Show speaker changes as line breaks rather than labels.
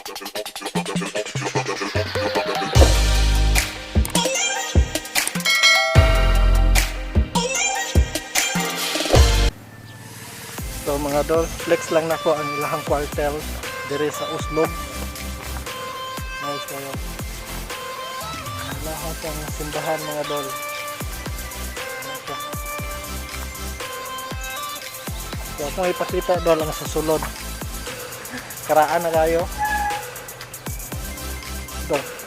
So mga dol, flex lang nako ang ilahang kwartel diri sa Oslob. Nice kayo. Ilahang siyang simbahan, mga dol. Ano siya. So akong ipakita, dol, ang susulod. Karaan na kayo. Dol.